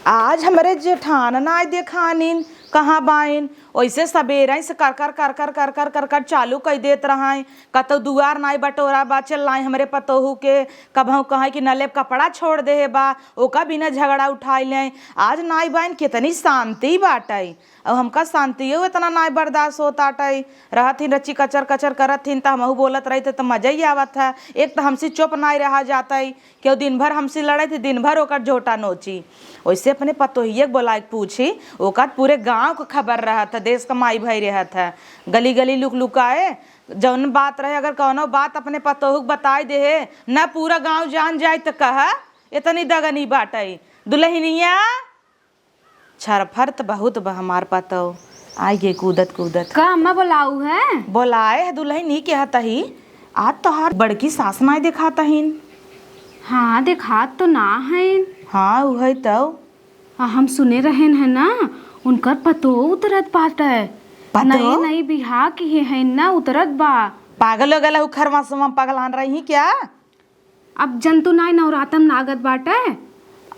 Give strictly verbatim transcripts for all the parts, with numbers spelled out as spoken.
आज हमरे जेठान नाई देखानिन, कहाँ बाइन? ओइसे सबेरइ से कर कर, कर कर, कर कर, कर कर चालू कइ देत रहइँ। कतउ दुआर नाई बटोरा बा, चल्लाइ हमरे पतोहू के, कबहूँ कहइँ कि नले कपड़ा छोड़ देहे बा, ओका बिना झगड़ा उठाइ लेइँ। आज नाई बाइन, केतनी शांति बाटइ। अउ हमका शांतियो एतना नाई बर्दाश्त होत आटइ। रहत हिन रची कचर कचर करत हिन, त हमहूँ बोलत रहित, त मजइ आवत ह। एक त हमसे चुप नाई रहा जातइ, केहू दिन भर हमसे लड़े थे, दिन भर ओकर झोटा नोची। ओइसे अपने पतोहिए के बोलाए के पूछी, ओकर पूरे गाँव के खबर रहत है, देश का माई भाई रहत है, गली गली लुक लुकाए, जौन बात रहे, अगर कौनो बात अपने पतोहू के बताए देहे, न पूरा गाँव जान जाए त कहा, इतनी दगनी बाटइ। दुलहिनिया, छरफर त बहुत बा हमार पतोह, आइ गे कूदत कूदत। का अम्मा बोलाऊ है? बोलाए है दुलहिन, ई कहत ही, आज तोहार बड़की सास नाई देखात हइन। हाँ, देखात तो ना हइन। हाँ, उहइ तउ। आ, हम सुने रहेन है ना, उनकर पतोह उतरत बाटइ। पतोह? नई नई बियाह किहे हइन ना, उतरत बा। पागल हो गइल हउ, खरवा समा पगलान रही क्या? अब जंतु नाई नवरातम लागत बाटइ।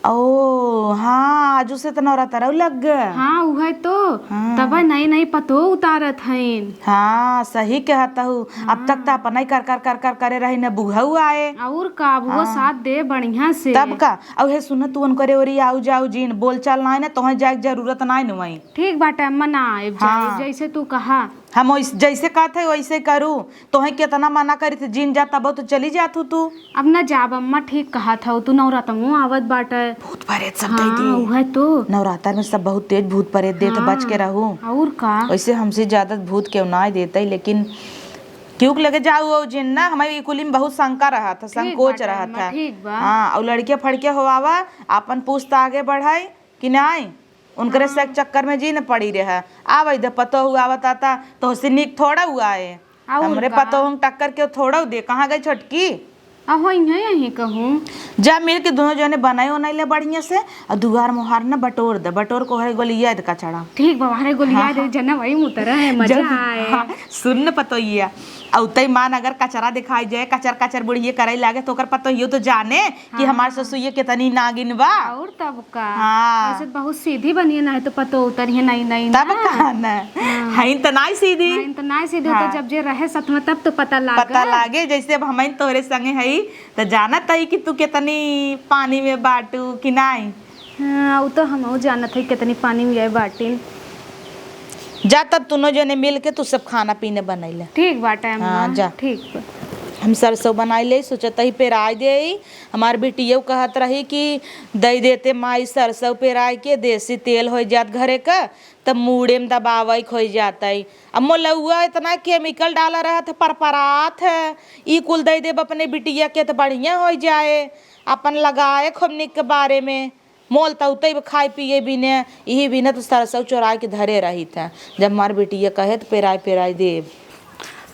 ओ, हाँ, आजू से त नवरातरउ लग ग। हाँ, उहइ तो। हाँ। तब नई नई पतोह उतारत हइन। हाँ, सही कहत हउ। अब तक त हाँ। अपनइ कर कर कर कर करे रही न बुढ़ऊ आए। अउर का, बुआ हाँ। साथ दे बढ़िया से। तब का? अउ हे सुन, तू उनकरे ओरी आउ जाउ जिन, बोलचाल नाई न, तोहइ जाए के जरूरत नाई न वहीं। ठीक बाटइ अम्मा, ना आइब हाँ। जाइब, जइसे तू कहा। हम ओइस-, जइसे कहत है वइसे करू। तोहइ केतना मना करित जिन जा, तबउ तो चली जात हू तू। अब न जाब अम्मा, ठीक कहत हउ तू, नवरातमो आवत बाटइ। भूत प्रेत सब हाँ, दे दे। उहइ तो। नवरातर में सब बहुत तेज भूत प्रेत देत, हाँ, बच के रहू। अउर का? वइसे हमसे ज्यादा भूत केहू नाई देतइ, लेकिन क्यों लगे जाऊ अउ जिन ना, हमइ ई कुली में बहुत शंका रहत है, ठीक संकोच बाटइ रहत अम्मा, है। ठीक बा। हाँ, अउ लड़के फड़के होआवा, आपन पूछ त आगे बढ़ाई कि नाई? उनकरे से हाँ। चक्कर में जिन पड़ी रहे। आवइ दे पतोहू आवत आता, तोहसे नीक थोड़उ आए। अउर हमरे का? पतोहू में टक्कर के थोड़उ दे, कहाँ गइ छोटकी? अहो, इहाँ यहीं कहूँ। जा मिल के दुनो जने बनाए उनाए ले बढ़िया से, अउ दुआर मोहार न बटोर दे, बटोर के ओहरे गोलिया दे कचड़ा। ठीक बा, ओहरे गोलिया हाँ, दे, हाँ। जना वही मुतरा है, मजा जब, आए। हाँ, सुन न पतोहिया, अउतइ मान अगर कचरा देखाइ जाए, कचर कचर बुढ़िए करइ लागे, त ओकर पतोहियो त जाने कि हाँ। हमार ससुइया केतनी नागिन बा। अउर तब का? हाँ। वइसे त बहुत सीधी बनिहे, नाहीं त पतोह उतरिहे नाहीं, नाहीं तब ना। का ना? हाँ। हइन त नाहीं सीधी। हइन त नाहीं सीधी, हाँ। त जब जे रहे साथ में तब तो पता लागे। पता लागे, जइसे अब हमइन तोहरे संगे हई, त जानत हई कि तू केतनी पानी में बाटू कि नाहीं। हाँ, उ तो हमहू जानत हई केतनी पानी में गए बाटिन। जा तब दुनो जने मिल के तू सब खाना पीना बनइले। ठीक बाटे अम्मा, हाँ, जा। ठीक बा। हम सरसों बनाइ लेई, सोचत हई पेराइ देई। हमार बिटियउ कहत रही कि दइ देते माई सरसों पेराइ के, देसी तेल होइ जात घरे क, तब मूड़े में दबावइ क होइ जातइ। अब मोलउआ एतना chemical डाला रहत है, परपरात है, ई कुल दइ देब अपने बिटिया के त बढ़िया होइ जाए, अपन लगाए खूब निक के बारे में। मोल त उतई खाए पिए बिने, इही बिने त सरसों चोराइ के धरे रहित है। जब हमार बिटिया कहे त पेराइ पेराइ देब।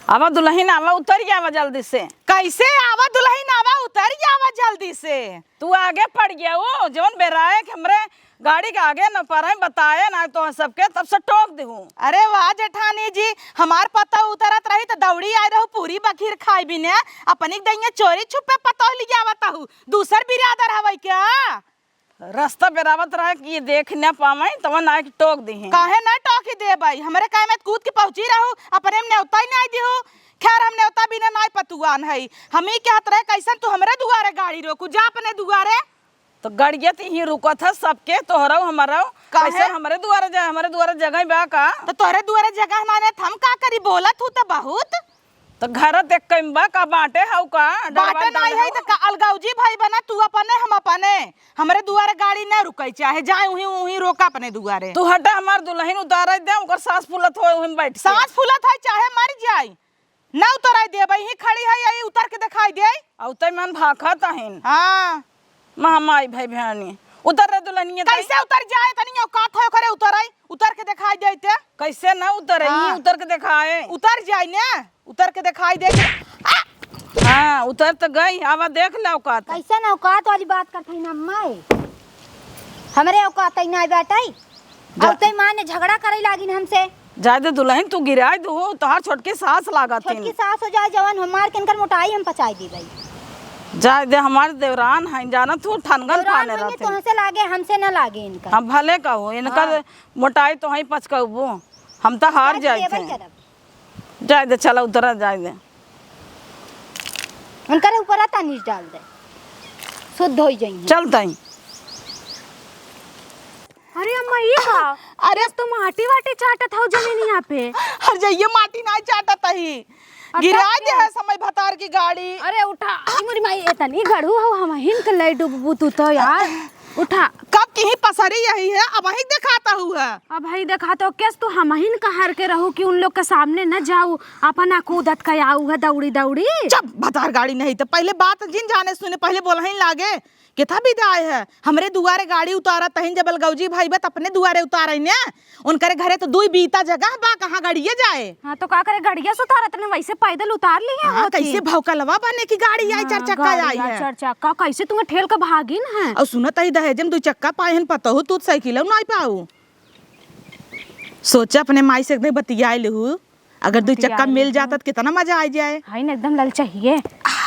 आवा दुलहिन, आवा, उतरि आवा जल्दी से। कइसे आवा दुलहिन, आवा, उतरि आवा जल्दी से। तू आगे पड़ि गया, जउन बेराए के हमरे गाड़ी के आगे न पड़े, बताए ना तो सबके, तब से टोक देहूँ। अरे वाह जेठानी जी, हमार पतोह उतरत रही त दौड़ी आइ रहू पूरी बखीर खाइ बिने, अपनी दइया चोरी छुपे पतोह लियावत हू, दूसर बिरादर हवइ का? रस्ता बेरावत रहे कि ये देख न पावइ, तवन आइके टोक दिहे। काहे न टोकी देबइ? हमरे कहे में कूद के पहुँची रहू, अपने में नेवता ही नाहीं दिहू। खैर, हम नेवता बिना नाहीं पतुआन हई। हम ई कहत रहे, कइसन तू हमरे दुआरे गाड़ी रोकू, जा अपने दुआरे। त गड़िया त इहीं रुकत है सबके, तोहरउ हमरउ। काहे? कइसन हमरे दुआरे जाए, हमरे दुआरे जगह बा का? त तोहरे दुआरे जगह नाहीं, त हम का करी, बोलत हू त बहुत। त घर देख के बा का बाटे हउ का? बाटे नाहीं है त का अलगौजी भई बना, तू अपने हम अपने। हमरे दुआरे गाड़ी न रुकइ, चाहे जाए उहीं, उहीं रोका अपने दुआरे। तू हटा, हमार दुलहिन उतारे दे, ओकर साँस फूलत होइ, उहीं में बैठ के। साँस फूलत है, चाहे मरि जाई, न उतरइ देबइ, इहीं खड़ी है, यही उतर के देखाइ देइ। अउतइ मन भाखत अहिन। हाँ। माँ, माई, भाई, बहनी, उतर रे दुलहिनिया, कइसे उतर जाए? तनी औकात है ओकरे उतरइ, उतर के देखाइ देइ ते। कइसे न उतरइ? हाँ। इहीं उतर के देखाए। उतर जाए ने, उतर के देखाइ देइ। आ! हाँ, उतर त गई, आवा देख ले औकात। कइसन औकात वाली बात करत हइन अम्मा? हमरे औकात ही नाहीं बाटइ। जा। अउतइ माने झगड़ा करइ लागिन हमसे। जाए दे दुलहिन, तू गिराइ दू, तोहार छोटकी सास लागत छोटकी हिन। सास हो जाए जवन, हमार केनकर मोटाई हम पचाइ देबइ। जाए दे, हमार देवरान है, जानत हूँ, ठनगन देवरान फाने होइए, रहते हैं। तोहसे लागे, हमसे न लागे इनका। हम भले कहू, इनकर हाँ। मोटाई तो हई पचकबू, हम तो हार जाए थे। जाए दे, चला उतरा, जाए दे। उनकर ऊपर तनीस डाल दे, शुद्ध हो जाएंगे। चल तई। अरे अम्मा, ई का? अरे, तू माटी वाटी चाटत हौ जमीनिया पे। अरे, जइये माटी नाई चाटत ही। आ, गिराए दे है समय भतार की गाड़ी। अरे उठा, ई मोरी माई, एतनी गढ़ू हौ, हमहिन के लई डूबबू तू तो यार। उठा। कब की ही पसरी यही है, अबहीं देखात हू है। अबहीं देखात हौ, केस तू हमहिन का हर के रहू कि उन लोग के सामने न जाऊ, अपना कूदत का आऊ है दौड़ी दौड़ी। जब भतार गाड़ी नहीं तो पहले बात जिन जाने सुने, पहले बोलहिन लागे। केथा बिदाय है? हमरे दुआरे गाड़ी उतारा तहिन जब बलगौजी भाई बा त अपने दुआरे उतारे ने। उनकरे घरे तो दुई बीता जगह बा, कहाँ गाड़िए जाए? हाँ, तो का करे, गाड़िया से उतारत ने, वैसे पैदल उतार ली है हाँ, होती। कैसे भौकलवा बने कि गाड़ी आई, हाँ, चार चक्का गाड़ी आई आई, है। चार चक्का, कैसे तुम्हें ठेल के भागिन है? और सुनत ही दहेज में दुई चक्का पाए हन, पतहू तू साइकिल नाई पाऊ। सोचा अपने माई से एकदम बतियाए लेहू। अगर दुई चक्का मिल जाता तो कितना मजा आ जाए। हाय ना, एकदम ललचहिए,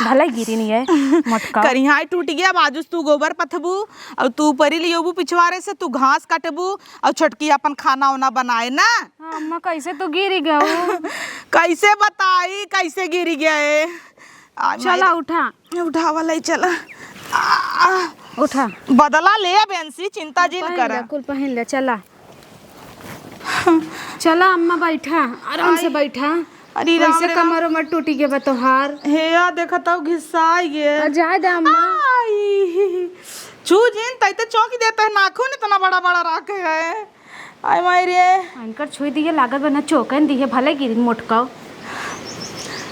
भला गिरी नहीं है, मोटका। करिहाई टूट गया, अब आजुस तू गोबर पथबू, और तू ऊपरी लियोबू पिछवारे से, तू घास कटबू, और छोटकी अपन खाना ओना बनाए ना। हाँ, अम्मा, कैसे तू गिरी गऊ? कैसे बताई, कैसे गिरी गए? आय माई चला, रे। उठा। उठावा ले चला। आ, उठा। बदला ले बेंसी, चिंता जिन पहिन करा। ले, कुल पहिन ले, चला। चला अम्मा, बैठा, आराम से आई। बैठा। अरे राम वैसे रे राम। कमर उमर टूटी के बा तोहार। हे या, देखत हौ, घिसाई गे। आ, जाए दे अम्मा। आई। छू जिन, तैते चौंक देते हैं, नाखून इतना बड़ा बड़ा रखे है। आय माई रे। इनकर छुई दिए, लागत बा ना चौकन दिए, भले गिरी मोटकाओ।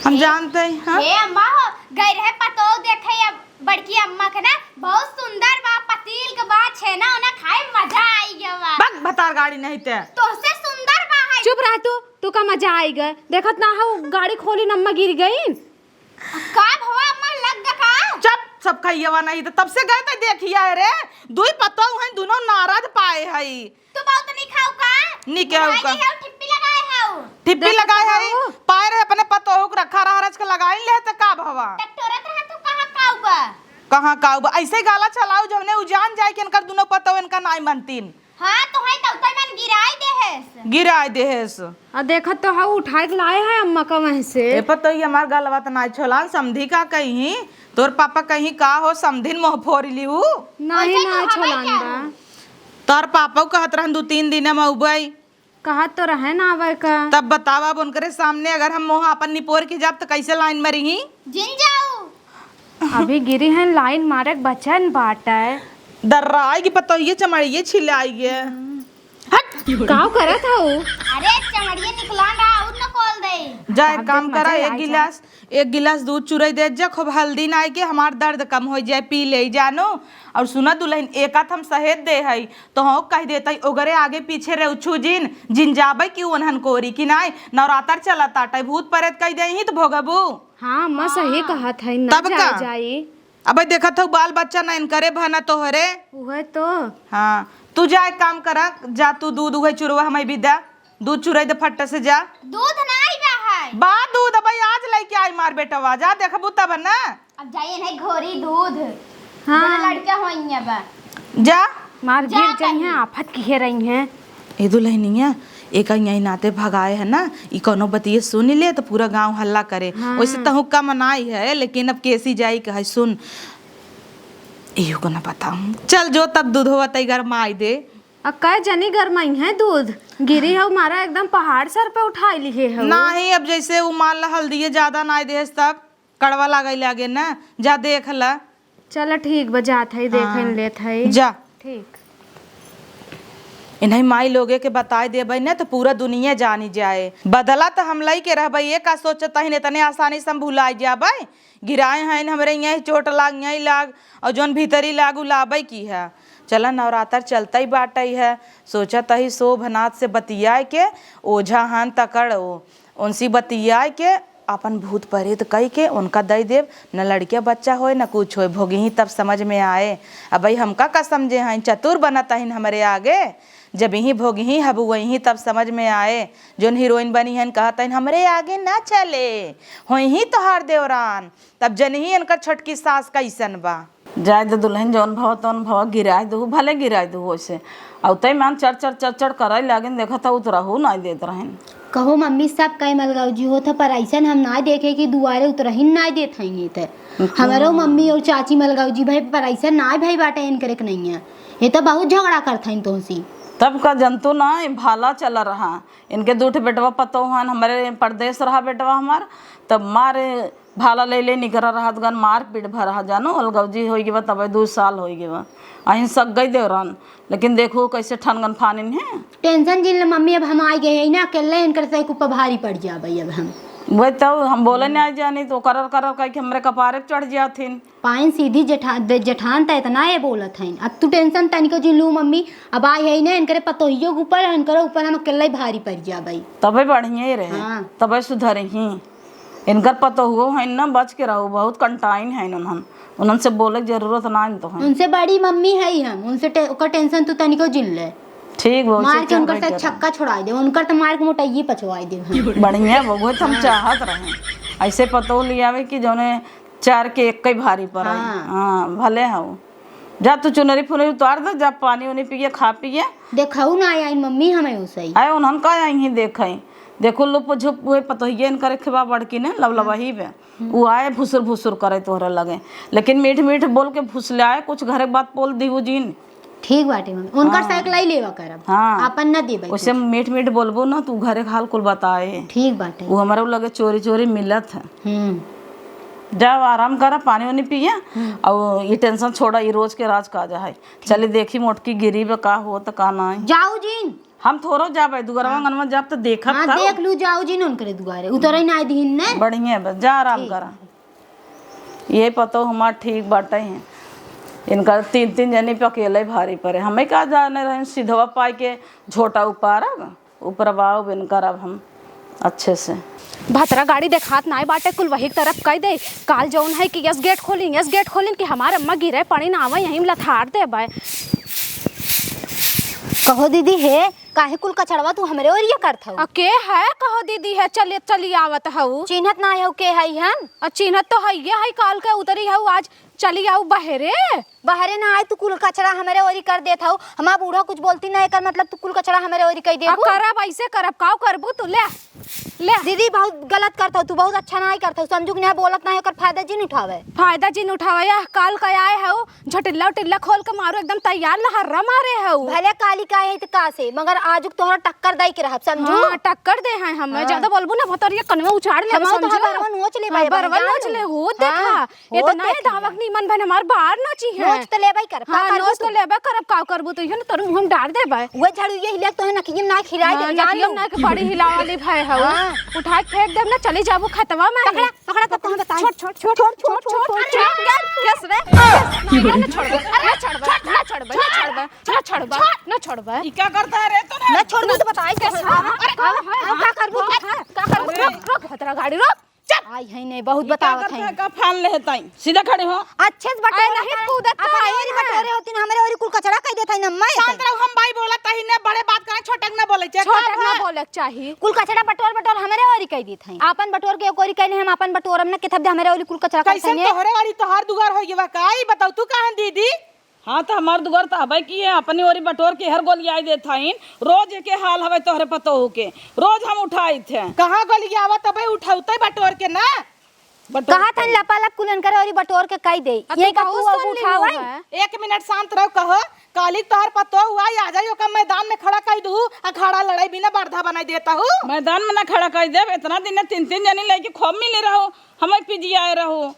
हम जानते हैं, हाँ? हे अम्मा हो, गई रहे पतोह देखे अब बड़की अम्मा के ना, बहुत सुंदर बा, पतील के बा, छेना ओना खाए मजा आई गया बा। बक भतार गाड़ी नहीं ते। तोहसे सुंदर बा है। चुप रह तू, तू का मजा आई गए? देखत ना हो, गाड़ी खोली न अम्मा गिर गई। का भवा अम्मा लग गा का? चुप, सब कहिए वा नहीं तो तब से गए तो देखिया है रे, दुई पतोह हैं, दोनों नाराज पाए है। तू बहुत नहीं खाऊ का? नहीं खाऊ का? ठिप्पी लगाए हऊ। ठिप्पी लगाए है, पाए रहे अपने पतोह के रखा रहा रच के लगाई ले तो का भवा? टकटोरत रहा तू कहाँ काऊ बा? कहाँ काऊ बा? ऐसे गाला चलाऊ जौने उ जान जाए कि इनकर दोनों पतोह इनका नाई मनतीन। हाँ, तो है तो तै मन गिराई देहेस। गिराई देहेस। आ देखत तो हऊ उठाए के लाए है अम्मा का वहीं से। ए पतोही हमार गलवा त नाई छोलान, समधी का कहीं, तोर पापा कहीं का हो, समधिन मोह फोरी ली हूँ। नहीं, ऐसे ना तो हमें छोलान क्या बा। हो? तोर पापा कहत रहन दू तीन दिन में अउबई। कहत तो रहे ना आवे का। तब बतावा, अब उनकरे सामने अगर हम मोह आपन निपोर के जाब त कैसे लाइन में रही? जिन जाऊ। अभी गिरी हैं, लाइन मारे के बचन बाटे। दर्रा आएगी, पतोहिए चमड़िए छिले आइए। हट। काव करत हऊ? अरे चमड़िए निकलान रहा, और न खोल दे। जा, एक काम करा, एक गिलास, एक गिलास दूध चुरई दे जा, खूब हल्दी नाई के, हमार दर्द कम हो जाए, पी ले जानो। और सुना दुल्हन, एक आध हम सहेज दे हई, तो हम कह देतई, ओगरे आगे पीछे रे उछू जिन, जिन जाबे कि ओनहन कोरी कि नाई, नवरात्र चलत आटे, भूत प्रेत कह दे ही तो भोगबू। हाँ, अम्मा सही कहत है, ना तब जाए का? जाई। अबे देखत हऊ, बाल बच्चा ना इनकरे भना तोहरे। उहे तो। हाँ, तू जा, एक काम करा, जा तू दूध उहे चुरवा हमें भी दा, दूध चुराई दे फट्टा से जा। दूध नाई बा है। बा दूध, अबे आज लेके आई मार बेटवा, जा देखबू तब ना। अब जाइए नहीं घोरी दूध। हाँ। दोनों लड़का होइए बा। जा। मार जा गिर जइहें, आफत किहे रही हैं। ए दुल्हनिया, एक यही नाते भगाए है ना, ई कौनो बतिये सुन ले तो पूरा गांव हल्ला करे। हाँ। वैसे तहु कम नाई है, लेकिन अब केसी जाई कहे सुन, इहो को ना बताऊं। चल जो तब दूधवा तई गरमाई दे। आ कै जनी गरमाई है दूध? गिरी हऊ मारा एकदम पहाड़ सर पे उठाई लिहे हऊ। नाही, अब जैसे उ मान ला हल्दिये ज्यादा नाई देस तब कड़वा लागे लागे ना, जा देख ला। चल ठीक बा, जात है, देख हाँ। लेत है। जा। ठीक। इन्हीं माई लोगे के बताए देबै ना तो पूरा दुनिया जानी जाए। बदला तो हम लई के रहबै, ये का सोचत हइन इतने आसानी से हम भुलाई जाबै? गिराए हैं हमरे यहाँ चोट लाग, यहीं लाग, और जौन भीतरी लाग उ लाबै की है। चला नवरात्र चलतई बाटई है, सोचत ही शोभनाथ से बतियाए के ओझा हन तकड़ ओ, उनसे बतियाए के आपन भूत प्रेत कई के उनका दई देब, न लड़किया बच्चा होए न कुछ होए, भोगही तब समझ में आए। अबई हमका का समझे हईं, चतुर बनत हईं हमरे आगे। जब इही भोगही हबुअइही तब समझ में आए। जोन हीरोइन बनी हन कहत हन, "हमरे आगे ना चले, होइही तोहार देवरान, तब जनही इनकर छोटकी सास कैसन बा।" जाए दे दुल्हन, जौन भव तौन भव, गिराए दू, भले गिराए दू वैसे। अउ तै मान चढ़ चढ़ चढ़ चढ़ करे लागिन, देखत हउ उतरहू नाई देत रहन। कहो मम्मी, सब कई मलगाऊ जी होत ह, पर ऐसन हम नाई देखे कि दुआरे उतरहिन नाई देत हइन। ये त हमरो मम्मी और चाची मलगाऊ जी भाई, पर ऐसन नाई भाई बाटे इनकरे के नहीं है। ये तो बहुत झगड़ा करत हइन तोहसी। तब का जनतो ना, भाला चला रहा। इनके दू ठे बेटवा पतोह हन, हमरे परदेस रहा बेटवा हमार, तब मारे भाला ले ले निकरा रहत गन, मार पीट भरा जानो, अलगौजी होई गवा, तबे दू साल होई गवा। अहिन सक गई देवरान, लेकिन देखो कैसे ठनगन फानिन है। टेंशन जिन ले मम्मी, अब हम आई गए हैं ना, अकेले इनकर से कुप्पा भारी पड़ जाबे अब हम। वही तो हम बोले नहीं आई जानी, तो करर करर कह के हमरे कपारे पे चढ़ जाथिन। पाइन सीधी जेठा-, दे-, जेठान त इतना ये बोलत हइन। अब तू टेंशन तनिको जिन लू मम्मी, अब आई है ना इनकरे पतोहियो के ऊपर, इनकरे ऊपर हम अकेले भारी पड़ जाबे। तबे बढ़िया ही रहे, हाँ। तबे सुधरही। इनकर पतोहुओ हइन ना, बच के रहो, बहुत कंटाइन हइन उन्हन, उन्हन से बोले के जरूरत ना तो है। उनसे बड़ी मम्मी है हम, उनसे टे-, ओकर टेंशन तू तनिको जिन ले। ठीक बा, मार उसे के उनकर करबे से करा। छक्का छोड़ाई दे, उनकर तो मार के मोटाइये पचवाई दे हम। बढ़िया बा, उहे तो हम हाँ। चाहत रहे, ऐसे पतोह लियावे कि जौने चार के एक ही भारी पर आई। हाँ। हाँ, भले हऊ। जा तू चुनरी फुनरी उतार दे, जा पानी उनी पिए, खा पिए। देखऊ ना आई मम्मी हमें उसई। आए उन्हन का आई ही देखे। देखो लुप झुप उहे पतोहिए इनकर खेबा बड़की ने लवलवाही बे। हम्म। उ आए भुसुर भुसुर करे तोहरे लगे। लेकिन मीठ मीठ बोल के फुसलाए, कुछ घरे के बात बोल दीहू जिन। ठीक बाटे मम्मी। उनकर हाँ। साइकिल ही लेवा करब। हाँ। आपन ना देबे उसे कुछ। मीठ मीठ बोलबो ना, तू घरे के हाल कुल बताए। ठीक बाटे। उ हमरे लगे चोरी चोरी मिलत है। हम्म। जाओ आराम करा, पानी वानी पिया। हम्म। और ये टेंशन छोड़ा, ये रोज के राज का जा है। चली देखी मोटकी गिरी बे का होत का नाई। जाऊ जिन। हम थोरो जाबे, दुगरवा हाँ। अंगनवा जाब त देखब हाँ, तब। देख लू, जाऊ जिन उनकरे दुआरे। उतरे ना दिहिन ने। बढ़िया बा, जा आराम ठीक। करा। ये पतो हमार ठीक बाटे हैं। इनका तीन तीन जनी पे अकेले भारी पड़े। हमें का जाने रहे, सिधवा पाई के झोटा उपारब, उपरवाओ बिन करब हम अच्छे से। भतरा गाड़ी देखात नाई बाटे, कुल वही तरफ कह दे। काल जौन है कि यस गेट खोलिन, यस गेट खोलिन कि हमार अम्मा गिरे पड़ी ना आवे, यहीं लथार देबे। कहो दीदी हे, काहे कुल कचड़वा तू हमरे ओरिया करत हऊ? आ, के है? कहो दीदी है, चले, चली आवत हऊ। चिन्हत ना हऊ के हई हम? आ, चिन्हत तो हइये हई, काल के उतरी हऊ, आज चली आऊ बहरे। बहरे ना आए, तू कुल कचड़ा हमरे ओरी कर देत हऊ। हमार बूढ़ा कुछ बोलती ना, एकर मतलब तू कुल कचड़ा हमरे ओरी कर आ, देबू? करब, ऐसे करब, काऊ करबू तू? ले, ले। दीदी बहुत गलत करत हऊ तू, बहुत अच्छा ना करत हऊ। समझू कि ना बोलत ना, एकर फायदा जिन उठावे। फायदा जिन उठावे, या काल का आए हऊ, झटिल्ला उटिल्ला खोल के मारो, एकदम तैयार लहर्रा मारे हऊ। भले काली का है त का से, मगर आजुक तोहरा टक्कर दई के रहब, समझू? हाँ, टक्कर दे हैं हम। हाँ। ज्यादा बोलबू ना, भतरिया कनवा उछाड़ ले, हम तो समझू? बरवा नोच ले हाँ, भाई, बरवा जान नोच ले, लू। हो देखा, हाँ, हो इतना ही देखा। दावक नीमन भन हमार बाहर नोची है। नोच तो लेबे कर, का हाँ, करबू नोच तू? तो लेबे करब, का करबू तो इहो ना तोर मुंह में डार देबे। वो झाड़ू ये हिला तो है ना कि ये ना खिला हाँ, दे, जान नकिया लू। ना के बड़ी हिलावाली भय हऊ। हाँ। उठा के फेंक देब ना, चली जाबू खतवा में। पकड़ा, पकड़ा, तब तो हम बताई। छोड़, छोड़, छोड़, छोड़, छोड़, छोड़, छोड़, छोड़, छोड़। केस रे, केस। ना, ना छोड़बे, ना छोड़बे, ना छोड़बे, ना छोड़बे, ना छोड़बे। ई का करता है रे तू? ना छोड़बू तो बताई केस। हाँ, हाँ, अरे, हाँ, हाँ, हाँ, का करबू? हाँ, हाँ। का करबू? अरे। रोक, रोक, भतरा गाड़ी रोक। चल। आई है नहीं, बहुत ई का बतावत करता है। है, का फान ले है ताई? सीधा खड़े हो। अच्छे से बटोरे अरे नहीं, होता है। कूदत तो अपन आई ओरी ना। बटोरे होती ना, हमरे ओरी कुल कचड़ा कह देता है ना, मैं शांत तो। रहो, हम भाई बोलत ही ने, बड़े बात करें, छोटे के ना बोले, चेक छोटे करत ना है। बोले के चाही। कुल कचड़ा बटोर बटोर हमरे ओरी कह देत हैं। आपन बटोर के एक ओरी कहले, हम आपन बटोरम ना, किथब दे हमरे ओरी कुल कचड़ा कैसन कहत हैं। तोहरे ओरी तोहार दुआर हो गया का? ई बताओ तू कहाँ दीदी? हाँ, तो हमार दुआर तो हबे की है, अपनी ओरी बटोर के हर गोलियाई देत हईन। रोज एके हाल हवे तोहरे पतोहू के, रोज हम उठाई थे। कहाँ गोलियावा तबे उठौते बटोर के ना। बटोर कहा था लपालप कुल इनकर ओरी बटोर के कई दे। अब ये तो का बहुत तू सुन उठावा लियो है। है? एक मिनट शांत रहो, कहो काली तोहर पतोहू आई आ जाई, ओका मैदान में खड़ा कई दू, अखाड़ा लड़ाई बिना बरधा बनाई देता हूँ। मैदान में ना खड़ा कई देब, इतना दिन तीन तीन जनी लेके खूब मिले रहो, हमें पिजियाए रहो।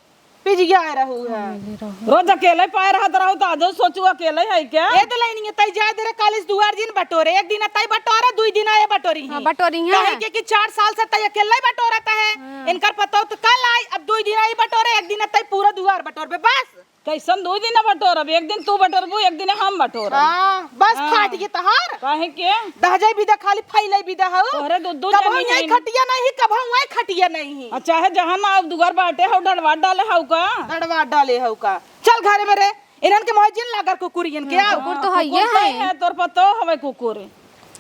पिजिया रहू है। रोज अकेले पाए रहत रहू, तो आजो सोचू अकेले है क्या? ए दुल्हनिया, तई जाए दे रे, कालिस दुआर जिन बटोरे, एक दिन तई बटोरे, दुई दिन आए बटोरी हाँ, ही। बटोरी हैं। काहे के कि चार साल से तई अकेले ही बटोरत है। हाँ। इनकर पतोह तो कल आई, अब दुई दिन आई बटोरे, एक दिन तई पूरा दुआर बटोरबे, बस। कैसन दुई दिन बटोरब? एक दिन तू बटोरबू, एक दिन हम बटोरब। हाँ, बस हाँ। फाट गई तहार। काहे के? दहजाई बिदा खाली फैलाई बिदा हो। तोहरे दू, दू कबहू जनी यही हैं। खटिया नहीं, कबहू वही खटिया नहीं। आ, चाहे जहाँ ना दुआर बाटे हो, डलवा डाले हो का? डलवा डाले हो का? चल घरे में रे, इन्हन के मोह जिन लागर कुकुरियन के। हाँ, आओ। कुकुर तो हइये है। है, तोर पतोह हवे कुकुर।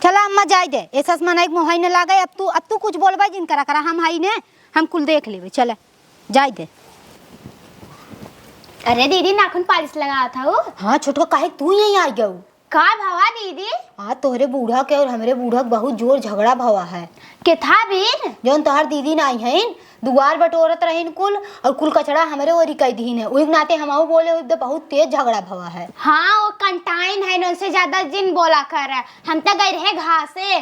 चला अम्मा, जाए दे, एसस मनई के मोह न लागे। अब तू, अब तू कुछ बोलबे जिन करा, करा, हम हई ने, हम कुल देख लेबे। चला, जाए दे। अरे दीदी, नाखून पालिश लगावत हऊ? हाँ छोटका, काहे तू यहीं आ गऊ? का भवा दीदी? आ, तोहरे बूढ़ा के और हमरे बूढ़ा के बहुत जोर झगड़ा भवा है। केथा बीर? जौन तोहार दीदी नाई हईन, दुआर बटोरत रहीन कुल, और कुल कचड़ा हमरे ओरी कई दीन है। उही के नाते हमहू बोले, उही दे बहुत तेज झगड़ा भवा है। हाँ, वो कंटाइन है, उनसे ज्यादा जिन बोला कर। हम तो गए रहे घासे,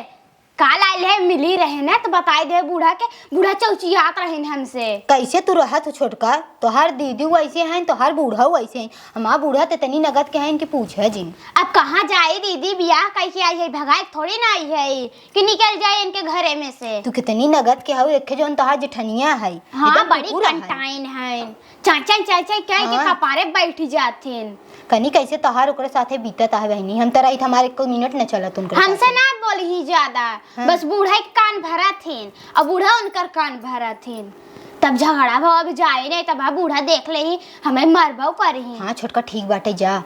काल आइल है, मिली रहे ना, तो बताई दे बूढ़ा के, बूढ़ा चौचियात रहीन हमसे। कैसे तू रहत हो छोटका? तोहार दीदी वैसे हैं, तोहार बूढ़ा वैसे हैं। हमार बूढ़ा तो इतनी नगद के हैं कि पूछे जिन। अब कहाँ जाई दीदी, बियाह कई के आई है, भगाए थोड़ी ना आई है कि निकल जाए इनके घरे में से। तू कितनी नगद के हऊ, एक जौन तोहार जेठनिया है, हाँ, एकदम बड़ी कुकुर है। कंटाइन है, चाचा चाचा कह के हाँ। कपारे बैठ जाथिन। कनी कैसे तोहार ओकरे साथे बीतत आहे बहिनी, हम तो रहित हमारे एको मिनट न चलत उनकर हमसे साथे। ना बोली ही ज्यादा, हाँ। बस बूढ़ा के कान भरत हिन और बूढ़ा उनकर कान भरत हिन। तब झगड़ा भवा, अब जाए नहीं, तब बूढ़ा देख ले ही, हमें मरबो करी। हाँ छोटका, ठीक बाटे, जा।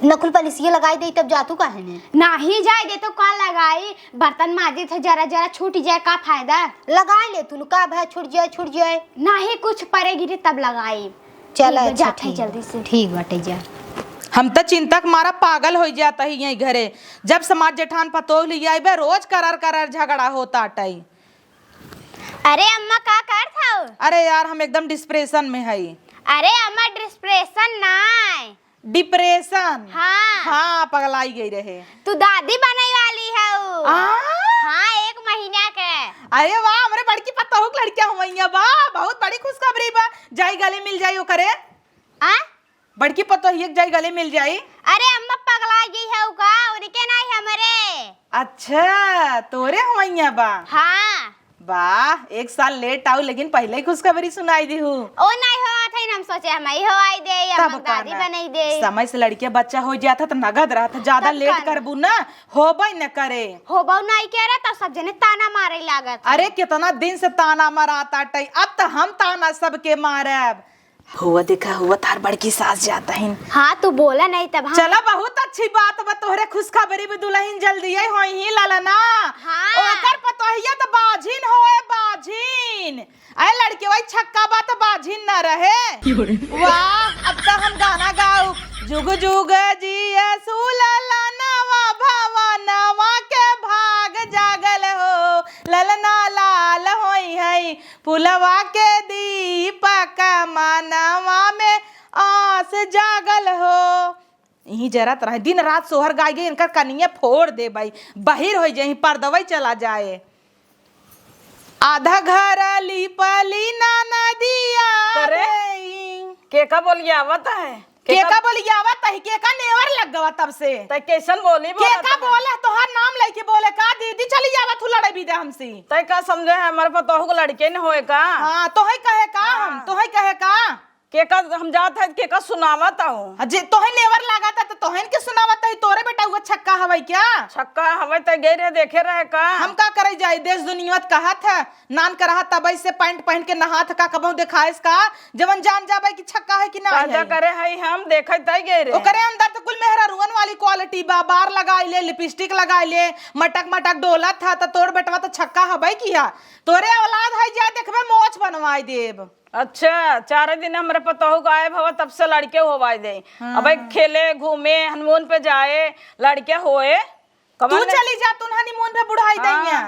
नकुल पलिसिया लगाई दे, तब जा तू काहे ने? नाही जाए दे तो का लगाई, बर्तन माजी थे, जरा जरा छूट जाए, का फायदा? लगाई ले तू, का भाई, छूट जाए, छूट जाए। नाही कुछ परे गिरे तब लगाई। चल, ठीक बा, अच्छा, जात है ठीक जल्दी बा। से। ठीक बाटे, जा। हम त चिंता के मारा पागल होइ जात ही यही घरे। जब समाज जेठान पतोह लिया आइबे, रोज करर करर झगड़ा होत आटई। अरे अम्मा, का करत हऊ? अरे यार, हम एकदम डिस्प्रेशन में हई। अरे अम्मा, डिस्प्रेशन नाय। डिप्रेशन? हाँ। हाँ, पगलाई गई रहे। तू दादी बने वाली हऊ। आ? हाँ, एक महीना के। अरे वाह, हमरे बड़की पतोहू के लड़किया हुवैया बा, बहुत बड़ी खुशखबरी बा। जाई गले मिल जाई ओकरे। आ? बड़की पतोहिया के जाई गले मिल जाई। अरे अम्मा पगला गई है का? उनके नाई हमरे। अच्छा, तोरे हवैया बा। हाँ। वाह, एक साल लेट आऊ, लेकिन पहले ही खुशखबरी सुनाई दिहू। ओ नाई होत है, हम सोचे हम ही होवाई दे, तब हम का दादी ना? बनाई दे। समय से लड़किया बच्चा हो जात है तो नगद रहत है, ज्यादा तब लेट का ना? करबू ना, होबे न करे। होबो नाई करे तो सब जने ताना मारे लागत है। अरे कितना दिन से ताना मरात आटई, अब तो हम ताना सबके मारब। हुआ देखा, हुआ तार बड़की सास जात हिन। हाँ, तू बोला नहीं तब हम चला, बहुत अच्छी बात बा, तोहरे खुशखबरी में दुलहिन जल्दी आई होई ही ललना। हाँ। ओकर पतोहिया तो बाझिन होए, बाझिन। अरे लड़के वही छक्का बा तो बाझिन न रहे। वाह, अब तो हम गाना गाऊ। जुग जुग जियसु ललनवा भवनवा के भाग जागल हो, ललना लाल होई है। पुलवा के दीपक मनवा में आस जागल हो। इही जरत रहे, दिन रात सोहर गाय गई, इनकर कनिया फोड़ देबई, बहिर होइ जाई, पर्दवई चला जाए। आधा घर लिपली ना नदिया अरे, देई। केका बोलियावत है? केका केका बोलियावत है? केका नेवर लग गवा तब से? तै कैसन बोली बोलत केका है? बोले, तोहार नाम लेके बोले का? दीदी चली जावा, तू लड़े भी दे हमसे। तै का समझे है, हमारे पतोहू के लड़के न होए का? हाँ, तोहे कहे का हम? हाँ। तोहे कहे का? केका हम जात है, केका सुनावत हो? आ, जे तोहे नेवर लागत है, तो तोहन के सुनावत है, तोरे बेटा हुआ छक्का हवई क्या? छक्का हवई, तै गई रहे, देखे रहे का? हम का करे जाई, देश दुनिया त कहत है, नान करहा तबई से पैंट पहन के नहात का, कबहू देखाइस का? जवन जान जाबे कि छक्का है कि ना पैदा है। करे हई हम, देखे तई गए रे। ओकरे अंदर तो कुल मेहरारुअन वाली क्वालिटी बा, बार लगाई ले, लिपस्टिक लगाई ले, मटक मटक डोलत था, तो तोर बेटवा तो छक्का हबे किया। तोरे औलाद है, जा देखबे मोछ बनवाई देब। अच्छा, चार दिन हमरे पतोहू गायब हवा, तब से लड़के होवाई दे। हाँ। अबे खेले, घूमे, हनीमून पे जाए, लड़के होए। तू कमर ने चली जा, तू हनीमून पे बुढ़ाई हाँ। दइया।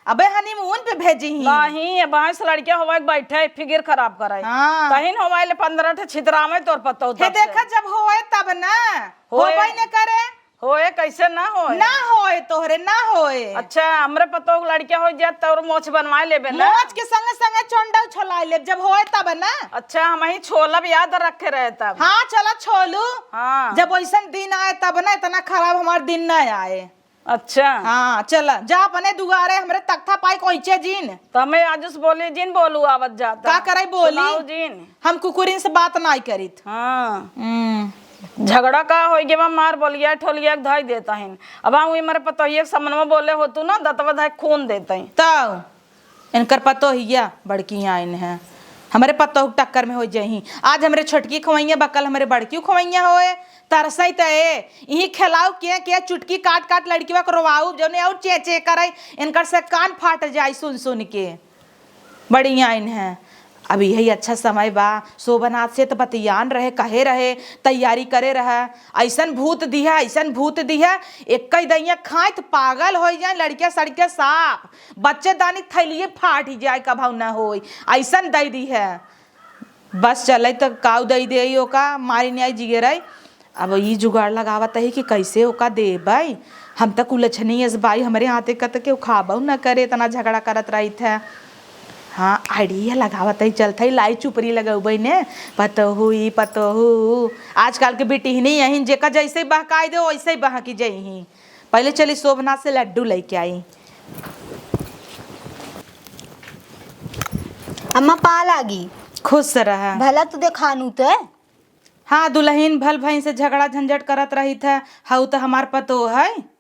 अबे हनीमून पे भेजी ही। नहीं, अब से लड़के होवाई के बैठे, फिकिर खराब करे। हाँ। तहिन होवाई ले पंद्रह ठे छितरावे तोर पतोहू हे तब से। देखा, जब होए तब ना। होए। होबे न करे। होए, कैसे ना होए? ना होए तोहरे, ना होए। अच्छा, हमरे पतोहू के लड़के हो जात तोर मोछ बनवाए लेबे ना। मोछ के संगे संगे चोंडा उछलाए लेब, जब होए तब ना। अच्छा, हम ही छोलब याद रखे रहे तब। हाँ, चला छोलू। हाँ। जब वैसन दिन आए तब ना, इतना खराब हमार दिन ना आए। अच्छा। हाँ, चला, जा अपने दुआरे हमरे तख्ता पाई कोइचे जिन। तो हमें आज उस बोली जिन बोलू आवत जाता। का करे बोली? सुनाऊ जिन। हम कुकुरिन से बात नाई करित। हाँ। हम्म। झगड़ा का होई गे बा, मार बोलिया ठोलिया के धई देता हिन। अब हम ई मारे पतोहिया के समनवा बोले होतू ना, दतवा धई खून देता ही। तब इनकर पतोहिया बड़की आइन है। हमरे पतोह के टक्कर में होइ जइहीं। आज हमरे छोटकी खवइया बा, कल हमरे बड़की खवइया होए। तरसई त ए, इही खेलाऊ के, के चुटकी काट काट लड़किवा के रोवाऊ, जौने और चें चें करे, इनकर से कान फाट जाई सुन सुन के। बड़ी आइन है। अब यही अच्छा समय बा, शोभनाथ से त बतियान रहे, कहे रहे, तैयारी करे रहे। अइसन भूत दिहा, अइसन भूत दिहा, एक्कई दइया खाइत पागल होइ जाए, लड़किया सड़किया साफ, बच्चेदानी थैलिये फाट जाए, कभऊ न होई, अइसन दइ दिहा। बस चलई त काऊ दइ देई ओका, मारी न्याय जिगरई। अब ई जुगाड़ लगावत ही कि कैसे ओका देबई। हम त कुलछनी अस बाई, हमरे हाथे क त केहू खाबऊ न करे, इतना झगड़ा करत रहित है। हाँ, idea लगावत ही, चलत ही, लाई चुपरी लगउबई ने, पतोहू ई पतोहू। आजकल के बिटिहनी यही, जेका जैसे बहकाई दे, वैसे ही बहकी जइहीं। पहिले चली शोभनाथ से लड्डू लइके आई। अम्मा, पा लागी। खुश रह। भला तू देखानू त। हाँ दुलहिन, भल भइन से झगड़ा झंझट करत रहित है, हऊ त हमार पतोह है।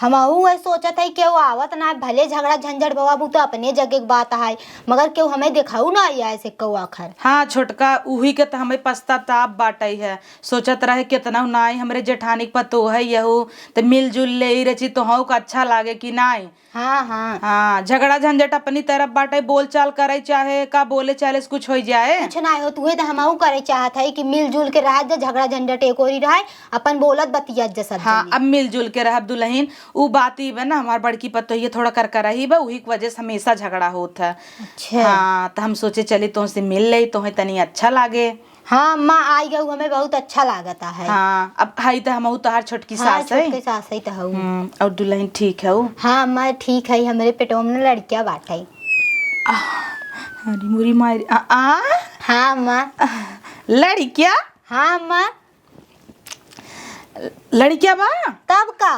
हमहू वही सोचत है, केहू आवत ना, भले झगड़ा झंझट बा, उ त अपने जगे के बात है, मगर केहू हमें देखाऊ ना आया ऐसे कौआ खर। हाँ छोटका, उही के त हमें पश्चाताप बाटई है। सोचत रहे केतना ना आई, हमरे जेठानी के पतोह है यहू, त मिलजुल लेई रची तोहू का अच्छा लागे कि नाई। हाँ, हाँ। हाँ, झगड़ा झंझट अपनी तरफ बाटे, बोल चाल करे चाहे का बोले चाले से कुछ होइ जाए। कुछ ना हो, तुहे त हमहू करे चाहत है कि मिलजुल के रहत जा, झगड़ा झंझट एक ओरी रहे, अपन बोलत बतियत जा सब हाँ, जनी। अब मिलजुल के रहब दुलहिन। उ बात ई बा ना, हमार बड़की पतोहिया थोड़ा करकराही बा, उही के वजह से हमेशा झगड़ा होत है। अच्छा। हाँ, त हम सोचे चली तोहसे मिल लेई, तोहे तनी अच्छा लागे। हाँ अम्मा, आई गऊ, हमें बहुत अच्छा लागता है। हाँ, अब हई त हमहू तोहार छोटकी हाँ, सास है। छोटकी सास है त हऊ। हम्म, और दुलहिन ठीक हऊ? हाँ अम्मा, ठीक है, हमरे पेटवा में ना लड़किया बाटे। आह, अरे मोरी मारी, आ, आ? हाँ अम्मा। लड़किया? हाँ अम्मा। लड़किया बा? तब का?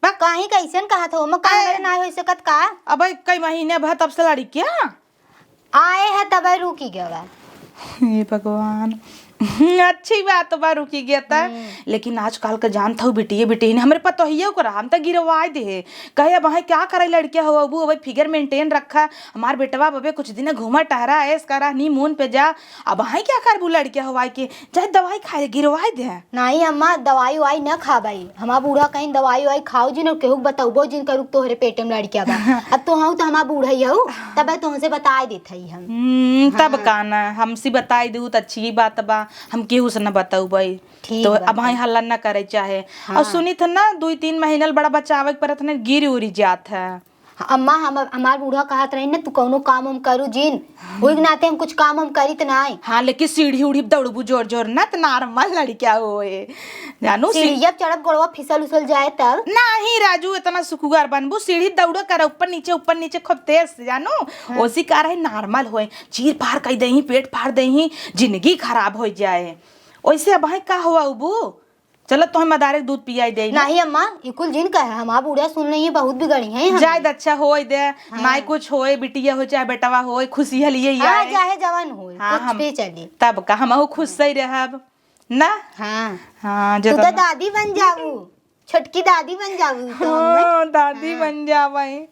बा? काहे कैसन कहत हो अम्मा, का आए। हमरे ना हो सकत का? अबे कई महीने भर तब से लड़किया? आए है तबे रुकी गवा। हे भगवान। अच्छी बात बा, रुकी गया त। हम्म। लेकिन आजकल के जानत हऊ बिटिये बिटिये ने, हमरे पतोहियो को रहा, हम त गिरवाए दे। कहे अब है क्या करे लड़किया हो अबू, अब figure maintain रखा। हमार बेटवा बबे कुछ दिन घूमा टहरा, ऐश करा, honeymoon पे जा। अब है क्या करबू लड़किया हो आए के, जाए दवाई खाए, गिरवाए दे। नाहीं अम्मा, दवाई उवाई न खाबई। हमार बूढ़ा कहीं दवाई उवाई खाओ जिन और केहू के बतउबो जिन करू तोहरे पेटे में लड़किया बा। अब तोहू त हमार बूढ़ा ही हऊ, तबे तोहसे बताए देत हई हम। हम्म, तब हाँ। का ना, हमसे बताई देहू त अच्छी बात बा, हम केहू से न बतउबई। ठीक तो बा, अब भाई तब। हल्ला न करे चाहे। हाँ। और सुनित है ना, दुई तीन महीना ले बड़ा बचावे के परत है, गिर उरी जात है। अम्मा, हम, हमार बूढ़ा कहत रही ना, "तू कौनो काम हम करू जिन, ओही के नाते हम कुछ काम हम करी त नाई।" हाँ, लेकिन सीढ़ी उढ़ी दौड़बू जोर जोर ना, त normal लड़किया होए। जानू, सी- सीढ़ी जब चढ़ब, गोड़वा फिसल उसल जाए तब। नाही राजू, इतना सुकुआर बनबू, सीढ़ी दौड़ कर ऊपर नीचे, ऊपर नीचे खूब तेज से, जानू। हाँ। ओसी का रहे normal होए, चीर फाड़ कई देही, पेट फाड़ देही, जिंदगी खराब हो जाए। ओइसे अब है का हुआ उबू? चलो, तोहे मदारे के दूध पियाई देई ना। नाही अम्मा, ई कुल जिन कहे, हमार बुढ़िया सुन लेई, बहुत बिगड़ी है हम। जाए द, अच्छा होए दे, हाँ। नाई कुछ होए, बिटिया होए चाहे बेटवा होए, खुशी है लिए ही हाँ, आए। चाहे जवन होए, हाँ, कुछ हम भी चली। तब का, हमहू खुश सही रहब, ना? हाँ। हाँ, तू तो जतना दादी बन जाबू, छोटकी दादी बन जाबू तो अम्मा। हाँ, दादी हाँ। बन जाबे।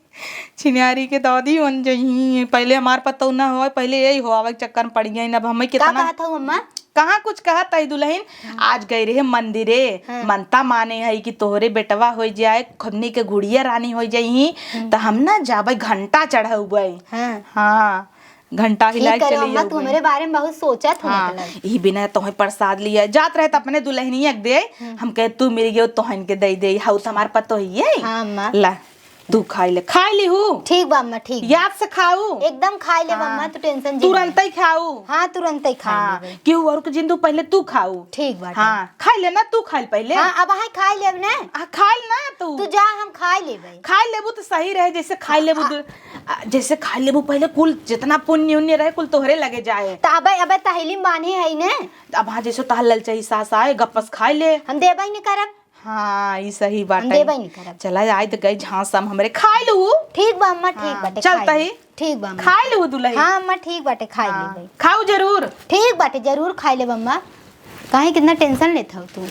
छिनारी के दादी बन जइहीं। पहिले हमार पतोह ना होए, पहिले यही होआवे के चक्कर में पड़ गई। अब हमें का कितना कहत हऊ अम्मा? कहाँ कुछ कहत हई दुलहिन? हम्म। आज गई रहे मंदिरे, हाँ। मनता माने हई कि तोहरे बेटवा होइ जाए, हमनी के गुड़िया रानी होइ जइहीं, हम्म। त हम ना जाबे घंटा चढ़उबे। हाँ। हाँ, घंटा ठीक हिलाए करे चली अम्मा, अउबे। तू हमरे बारे में बहुत सोचत हो हाँ, मतलब। ई बिना तोहे प्रसाद लिया जात रहे त अपने दुलहिनिया के दे, हम्म। हम कहे तू मिल गयो तोहन के दे दे, हऊ त हमार पतोहिए। हाँ अम्मा। ला। तू खाई ले, खाई ली हूँ। ठीक बा अम्मा, ठीक बा। याद से खाऊ। एकदम खाई लेब हाँ। अम्मा, तू tension जिन तुरंत ले। ही खाऊ। हाँ, तुरंत ही खाई हाँ, लेबे। केहू और के जिन दू, पहिले तू खाऊ। ठीक बाटे। हाँ, खाई ले ना, तू खाई ले पहिले। हाँ, अब हाँ खाई लेब ना। आ, खाई ले ना तू। तू जा, हम खाई लेबे। खाई लेबू त सही रहे, जैसे खाई लेबू आ, दू, आ, जैसे खाई लेबू पहिले कुल जितना पुण्य उन्य रहे कुल तोहरे लगे जाए। त अबे, अबे तहली माने है ने। अब हाँ, जैसे तहल ललचाई सास आए, गप्पस खाई ले। हम देबे नहीं करब। हाँ, ई सही बात हम है। देबे नहीं करब। चला, आइ त गई झांसा में हमरे, खाइ लू। ठीक बा अम्मा, ठीक हाँ, बाटे, चलता खाइ ही। लेब। ठीक बा अम्मा। खाइ लू दुलही। हाँ अम्मा, ठीक बाटे, खाइ हाँ, लेबे। खाऊ जरूर। ठीक बाटे, जरूर खाइ लेब अम्मा। काहे कितना tension लेत हऊ तू?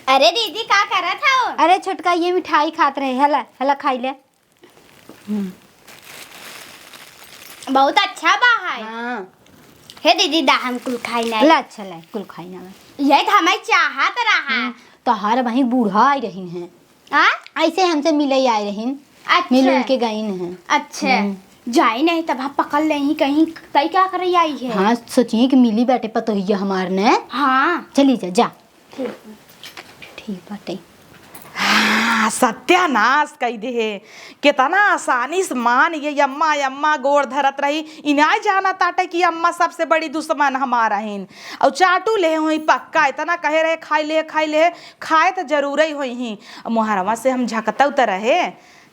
अरे दीदी, का करत हऊ? अरे छोटका, ये मिठाई खात रहे, हला, हला खाइ ले। हम्म। बहुत अच्छा बा है। हाँ। हे दीदी, दा हम कुल खाई नहीं। ला, अच्छा, ला, कुल खाई ना। यही तो हमारी चाहत रहा। हम्म, तोहार वहीं बूढ़ा आई रही हैं। आ? ऐसे हमसे मिले आई रही। अच्छा। मिल उल के गई हैं। अच्छा। हम्म। जाई नहीं तब हम पकड़ ले ही कहीं। तई क्या करे आई है? हाँ, सोचिए कि मिली बाटे पतोहिया हमार ने। हाँ। चली जा, जा। ठीक। ठीक बाटे। हाँ, सत्यानाश कई देहे। केतना आसानी से मान ये अम्मा, अम्मा गोड़ धरत रही। इनाय जाना ताटे कि अम्मा सबसे बड़ी दुश्मन हमार हइन। अउ चाटू ले होई पक्का, इतना कहे रहे खाई ले, खाई ले, खाए त जरूरे होई ही। मोहरवा से हम झकतउ त रहे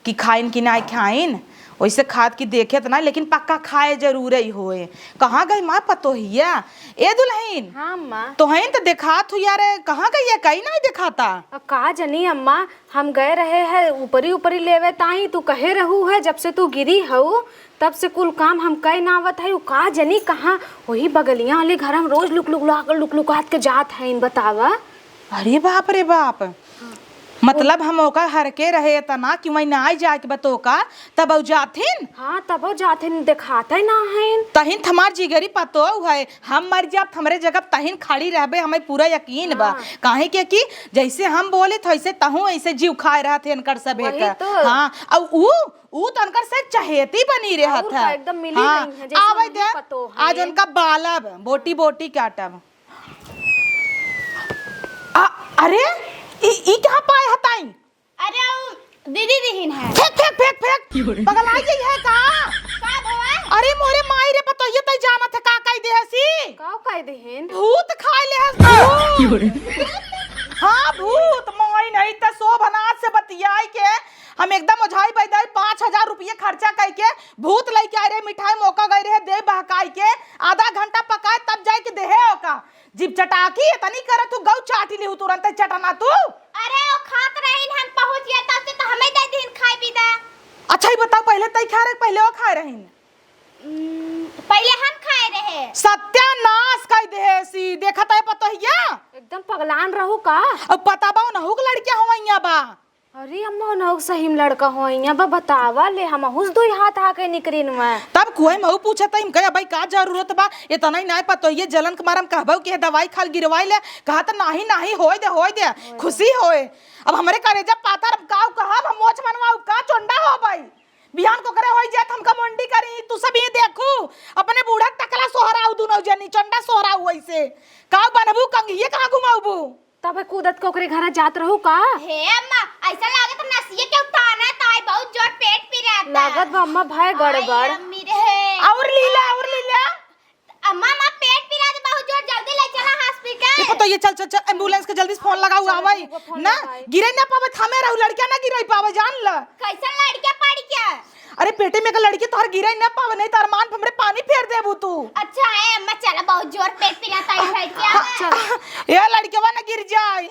कि खाइन कि नाय खाइन, वैसे खात कि देखे त नाय, लेकिन पक्का खाए जरूरे होए। कहाँ गई माँ पतोहिया? ए दुल्हन, हाँ, माँ। तोहइन त देखात हुई यार, कहाँ गई है? कहीं नाय देखाता। अ, का जनी अम्मा, हम गए रहे है ऊपरी ऊपरी लेवे ताई, तू कहे रहू है, जब से तू गिरी हऊ, तब से कुल काम हम कई ना आवत है। उ का जनी कहाँ, वही बगलिया वाले घर हम रोज लुक लुक लुक लुक लुकात के जात है, इन बतावा। अरे बाप रे बाप, मतलब हम ओका हर के रहे तना कि वहीं ना आई जाए के बतोका, तब उ जाथिन। हाँ, तब उ जाथिन, देखाते ना हैं। तहिन त हमार जिगरी पतोह है, हम मर जाब त हमरे जगह तहिन खड़ी रहबे, हमें पूरा यकीन बा। हाँ। काहे के कि जैसे हम बोले त वैसे तहूँ ऐसे जीव खाए रहत है इनकर सभे वही का। तो। हाँ, अब उ, उ त उनकर से चहेती बनी रहत और है। का, एकदम मिली हाँ, रही हैं, जैसे आवे उनकी दे, पतोह आज है। उनका बालब, बोटी बोटी काटब। आ, अरे, ई, ई कहाँ पाए हताई? अरे, उ दीदी दिहिन है। फेंक, फेंक, फेंक, फेंक। पगलाई गई है का? का भवा? अरे मोरे माई रे, पतोहिया तई जानत है का कई देहसी? का कई देहिन? भूत खाए ले हस भूत। हाँ, भूत। मोई नहीं त शोभनाथ से बतियाई के हम एकदम ओझाई बैदाई पाँच हजार रुपये खर्चा कई के भूत लइके आए रहे, मिठाई मोका गई रहे, दे बहकाई के आधा घंटा पकाए तब जाए के देहे ओका। जीभ चटाकी इतनी करत तू, गऊ चाटी लिहू तुरंत चटना तू। अरे, वो खात रहीन, हम पहुँच गए, तब से तो हमें दे दीन खाए पी दे। अच्छा, ई बताओ, पहले तई खाए रहे, पहले वो खाए रहीन? हम्म, पहले हम खाए रहे। सत्यानाश कई देहे सी, देखत है पतोहिया? एकदम पगलान रहू का? अब पता बा, नहुक लड़किया हो बा। अरे अम्मा, नहुक सही में लड़का हो, यहाँ बा बतावा ले, हम हुस दुई हाथ आके निकरीन में। तब कुए महू पूछत है, इनका भाई का जरूरत बा, इतना ही नाय पतोहिए जलन के मारम कहबो कि दवाई खाल गिरवाई ले, कहा त नाही, नाही, होय दे, होय दे, खुशी होय। अब हमरे करेजा पाथर, हम काऊ कहब, हम मोछ मनवाऊ का चोंडा हो भाई। बिहान को करे होई जात, हमका मोंडी करी, तू सब ये देखू, अपने बूढ़ा टकला सोहराऊ दुनो जनी, चोंडा सोहराऊ ऐसे। काऊ बनबू, कंघिए कहाँ घुमाऊबू? तबे कूदत के ओकरे घरा जात रहू का? हे अम्मा, ऐसा लागत नसिए के उताना त आई, बहुत जोर पेट पिरात। लागत बा अम्मा, भय गड़बड़। आई अम्मी रे। और लीला, और लीला। अम्मा, अम्मा, पेट पिरात, बहुत जोर, जल्दी ले चला hospital। ए, पतोहिए, चल, चल, चल, ambulance के जल्दी से phone लगाऊ, चल, आवाई। ठीक बा, phone ना, लगाई। गिरे ना पावे, थामे रहू, लड़का ना गिरे पावे, जान ल। कैसन लड़का पड़ी क्या? अरे पेटे में का लड़की तोहर गिरे ना पावे, नहीं तो अरमान पे हमरे पानी फेर देबू तू। अच्छा है अम्मा, चला, बहुत जोर पेट पिरात है, बैठ के हाँ, आवे। चल। ए लड़कवा ना गिर जाए।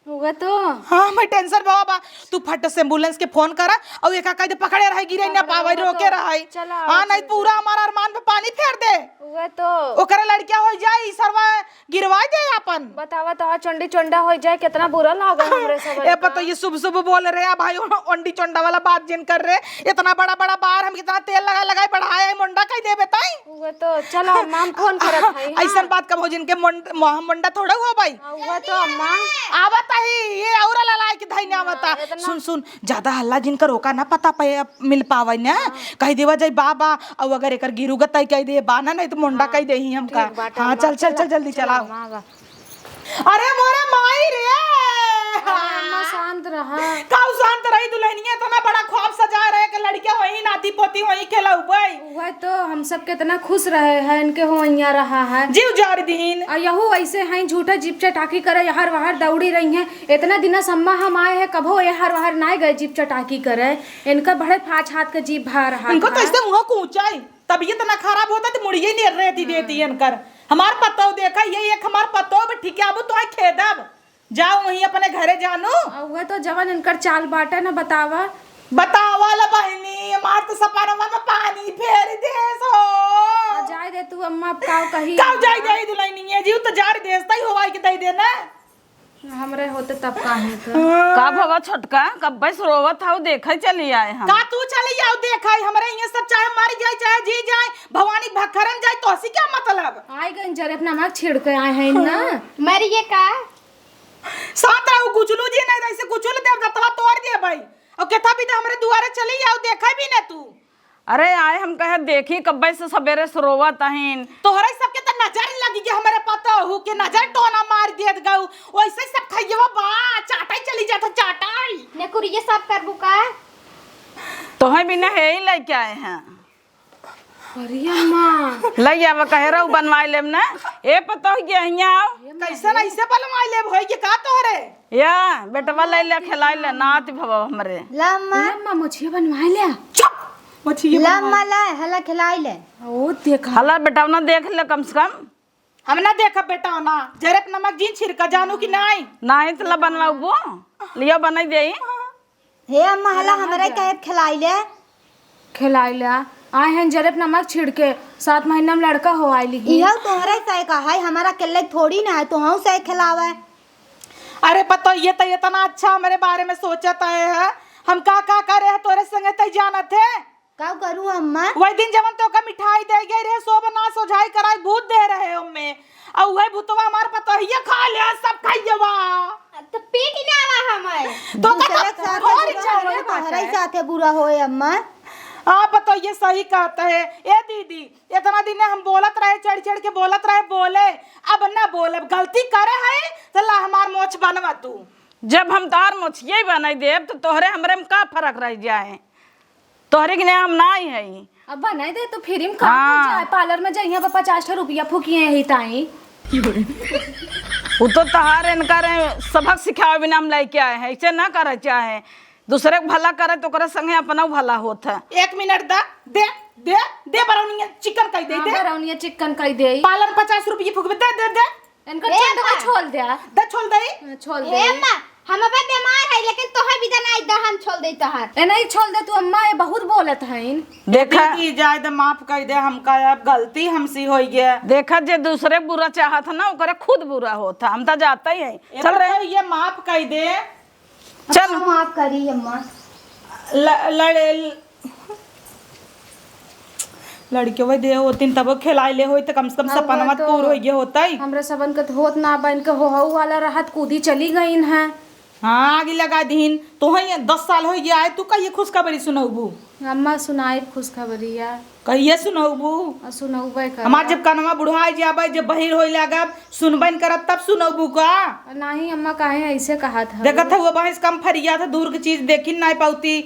उहे तो। हाँ, मैं tension बा, बा। तू फट से ambulance के phone करा और एका कह दे पकड़े रहे, गिरे ना पकड़े पावे, रहो रोके तो। रहे। चला, हाँ, आवा, नहीं चल, पूरा चल। हमारा अरमान पे पानी फेर दे। उहे तो। ओकरे लड़किया हो जाए, ई सरवा गिरवाई दे आपन। बतावा तो, चंडी चंडा हो जाए, कितना बुरा लागे हमरे सब ए, का। पता ये शुभ शुभ बोल रहे हैं भाई, ओंडी चंडा वाला बात जिन कर रहे, इतना बड़ा बड़ा बार हम कितना तेल लगा लगाए बढ़ाए, मुंडा कह देबे ताई। उहे तो, चला, माम phone करत हई, हाँ। ऐसन बात का भौजिन के मुंड-, मोह-, मुंडा थोड़ा हुआ भाई। हाँ, उहे तो, अम्मा। आवत ही, ये और ललाई के धइने हाँ, आवता। इतना सुन, सुन, ज्यादा हल्ला जिन करो का ना पता पे मिल पावे ना। हाँ। कह देवा जाई बा, बा, और अगर एकर गिरू गताई कह दे बा ना, नहीं तो मुंडा हाँ, कह दे ही हमका। ठीक बाटे, हाँ, अम्मा, चल, चल, चला, चल, जल्दी चला, चला। अम्मा, आवा। अरे मोरे माई रे। अरे अम्मा, शांत रहा। काऊ शांत रही दुल्हनिया, इतना बड़ा ख्वाब सजा रहे कि लड़किया होई, नाती पोती होई, खेलौबई। उहे तो, हम सब कितना खुश रहे हैं, इनके होइया रहा है। जीव जारी दीन। आ यहू ऐसे हैं, झूठे जीप चटाकी करे, यहर वहर दौड़ी रही हैं। इतना दिन से अम्मा हम आए हैं, कभो यहर वहर नाय गए जीप चटाकी करे। इनका बड़े पाँच हाथ के जीप भा रहा उनको तो था। ऐसे मुँह कूचाई, तबीयत ना खराब होता तो मुड़िए नहीं रहती देती इनकर। हमार पतोह देखा, ये एक हमार पतोह भी ठीक है, अब तो खेदब। जाओ वहीं अपने घरे जानू। आ, उहे तो जवन इनकर चाल बाटे ना, बतावा। बतावा ला बहिनी, हमार तो सपनवा में पानी फेर देस हो। आ, जाए दे तू अम्मा, अब काव कही। काव जाए दे दुल्हनिया जी, उ तो जाए देस, तई होवाई के दे दे ना। हमरे होते तब का होत? का भवा छोटका, कब्बे से रोवत हऊ, देखे चली आए हम। का तू चली आऊ देखे? हमरे इहाँ सब चाहे मर जाए, चाहे जी जाए, भवानी भखरन जाए, तोहसी क्या मतलब? आई गइन जरे अपना नमक छिड़के आए हैं ना। मरिए का? साथ रहू गुचलू जी, नहीं ऐसे गुचलू देव दतवा तोड़ देबई। और केथा भी तो हमरे दुआरे चली आऊ, देखे भी ना तू। अरे आए हम कहे देखी कब्बे से सबेरे से रोवत अहिन। तोहरे सबके तो नजर लगी गई, हमरे पतोहू के नजर टोना मार देत गऊ। वैसे सब खइयवा बा, चाटाई चली जात, चाटाई। नेकुरिये साफ करबू का? तोहे बिना हे ही लेके आए हैं। अरे अम्मा। लई आवा, कहे रहू बनवाई लेब ना। ए पतोह के हियाँ आओ। कैसन ऐसे बनवाई लेब, होई के का तोहरे? या, बेटवा लई ले, खिलाई ले, नाती भवा हमरे। ला अम्मा। ए अम्मा, मछिया बनवाई ले। चुप। मछिया ला बनवाई। अम्मा, ला, हला खिलाई ले। ओ, देखा। हला बेटवा ना देख ले कम से कम। हम ना देखब बेटवा ना। जरत नमक जिन छिड़का जानू कि नाई? नाई त ला बनवाबो। लियो बनाई देई। हे अम्मा, हला हमरे कहे खिलाई ले। खिलाई ले। आए हैं जरत नमक छिड़के, सात महीना में लड़का हो आइली ही। इहो तोहरे से का है, हमारा अकेले थोड़ी ना है, तोहू से खिलावे। अरे पतोहिए तो इतना अच्छा हमरे बारे में सोचत है, है? हम का का करे है तोरे संगे तई जानत है? का करू अम्मा? वही दिन जवन तोका मिठाई दे गए रहे, सोब ना सोझाई कराई भूत दे रहे ओमे। और वही भूतवा हमार पतोहिए खा ले, सब खाइएवा। तो पेट ना आवा हमार। तो का दूसरे के साथ थोड़ी बुरा होए, तोहरे साथे बुरा होए अम्मा। आप पतोहिए सही कहत है। ए दीदी, इतना दिन हम बोलत रहे, चढ़ चढ़ के बोलत रहे, बोले, अब ना बोलब, गलती करे है, तो ला हमार मोछ बनवा तू। जब हम तोहार मोछिए ही बनाई देब, तो तोहरे हमरे में का फर्क रह जाए? तोहरे के हम ना ही है। अब बनाई दे तो फ्री में काम हो हाँ। जाए, पार्लर में जाइए, अब पचास ठो रुपया फूकिए ही ताई। वो तो तोहार इनकर सबक सिखावे बिना हम लेके आए हैं, ऐसे ना करे चाहे। दूसरे के भला करे तो ओकरे संगे अपना भला होत है। एक मिनट दा, दे, दे, दे बरौनिया चिकन कई दे, हाँ, दे। बरौनिया चिकन कई दे। पालन पचास रुपये फुकबे, दे, दे, दे। इनका ए चंद का अम्मा। छोल दे। दे छोल दे। हाँ, छोल ए दे। अम्मा, हम अबे बीमार है, लेकिन तोहे भी देना आई दा, हम छोल दे तोहार। ए नहीं छोल दे तू अम्मा, ये बहुत बोलत है। देखा। दीदी, जाए दे, माफ कर दे हमका, अब गलती हमसे होई गया। देखा, जे दूसरे के बुरा चाहत है ना, ओकरे खुद बुरा होत है। हम तो जाते ही हैं। ए चल रहे। पता है, ये माफ कर दे। चल। माफ करी अम्मा। ल-, लड़े, लड़के वही दे होतिन, तब खेलाए ले होई, तो कम से कम अब सपनवा तो पूर होई गए होतई। हमरा सबन के तो होत ना बा, इनके होहू वाला रहत कूदी चली गईन हैं। हाँ, आगी लगा दीन। तोहे ये दस साल होई गया है, तू कहिए खुशखबरी सुनौबू? अम्मा, सुनाइब खुशखबरिया। कहिए सुनौबू? आ, सुनौबे करब। हमार जब कनवा बुढ़ाई जाबे, जब बहिर होई लागब, सुनबे न करब, तब सुनौबू का? नाही अम्मा, काहे ऐसे कहत हऊ? देखत हऊ, भैंस कम फरिया था, दूर की चीज देखी नहीं पाउती।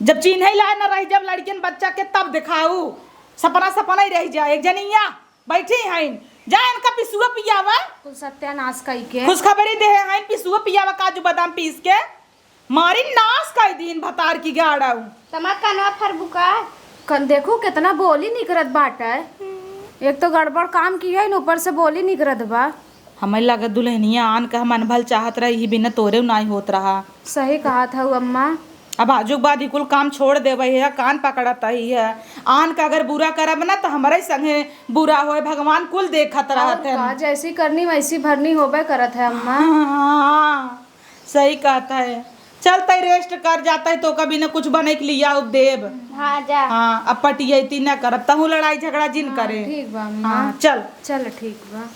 जब चीन्हे लाए न रही, जब लड़कियन बच्चा के तब देखाऊ। सपना सपना ही रह जाए। एक जनिया बैठी हैं, जा इनका पिसुआ पियावा। कुल सत्यानाश कई के। खुशखबरी दे हैं, पिसुआ पियावा, काजू बादाम पीस के। मारी नाश कई दीन भतार की गाड़ाऊ। तमा कनवा फरबुका। कन-, देखू कितना बोली निकरत बाटे। एक तो गड़बड़ काम की है, ऊपर से बोली निकरत बा। हमें लगे दुल्हनिया आन के हम अनभल चाहत रही, ही बिना तोरे नाई होत रहा। सही कहत हऊ अम्मा। अब आजुक बाद ही कुल काम छोड़ देवे है, कान पकड़त ही है। आन का अगर बुरा करब ना तो हमरे संगे बुरा होए, भगवान कुल देखत और रहत का, हैं। जैसी करनी वैसी भरनी होबे करत है अम्मा। हाँ, सही कहत है। चल तई रेस्ट कर, जात ही तो कभी ना कुछ बने के लियाउब देब। हाँ, जा। हाँ, अब पटियती ना करब, तहूँ लड़ाई झगड़ा जिन हाँ, करे। ठीक बा अम्मा। हाँ, चल। चल, ठीक बा।